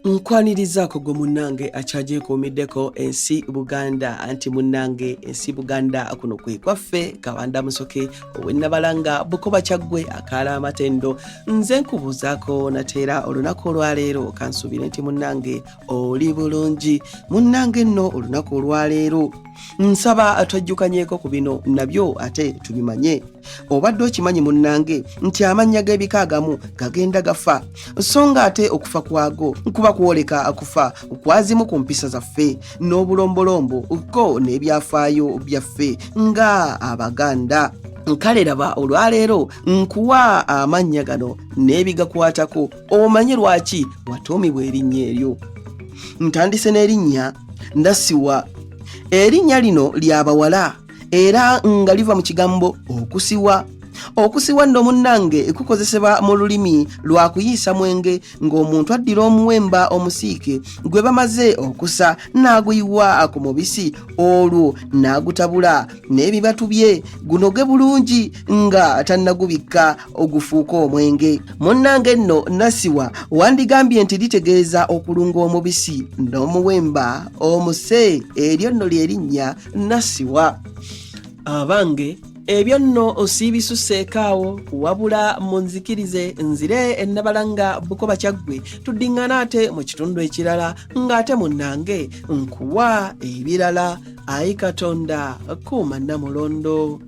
Nkwanirizaako gwe munnange akyagyekuumiddeko ensi Buganda, anti munnange ensi Buganda kuno kwe kwaffe. Kabanda Musoke ow'Ennabalanga Bukoba Kyaggwe akaala amatendo, nze nkubuuzaako nateera olunaku olwaleero. Kansuubire nti munnange oli bulungi. Munnange nno olunaku olwaleero nsaba twejjukanyeeko ku bino nabyo ate tubimanye. Obadde okimanyi munnange nti amannya g'ebika agamu gagenda gafa, so nga ate okufa kwago kuba kwoleka kufa kwazimu ku mpisa zaffe n'obulombolombo ko n'ebyafaayo byaffe nga Abaganda. Kale laba olwaleero nkuwa amannya gano n'ebigakwatako omanye lwaki watuumibwa erinnya eryo. Ntandise n'erinnya Ndasiwa. Erinnya lino lya bawala era nga liva mu kigambo okusiwa. Okusiwa nno munnange kukozesebwa mu lulimi lwa kuyiisa mwenge, ng'omuntu addira omuwemba omusiike gwe bamaze okusa n'aguyiwa ku mubisi, olwo n'agutabula n'ebibatu bye gunoge bulungi nga tannagubikka ogufuuka omwenge. Munnange nno Nasiwa wandigambye nti litegeeza okulunga omubisi n'omuwemba omuse. Eryo nno lye linnya Nasiwa. Abange, ebyo nno osiibisuseeko awo, wabula munzikirize nzire Ennabalanga Bukoba Kyaggwe, tuddiŋŋana ate mu kitundu ekirala ng'ate munnange nkuwa ebirala. Ayi Katonda, kuuma Nnamulondo.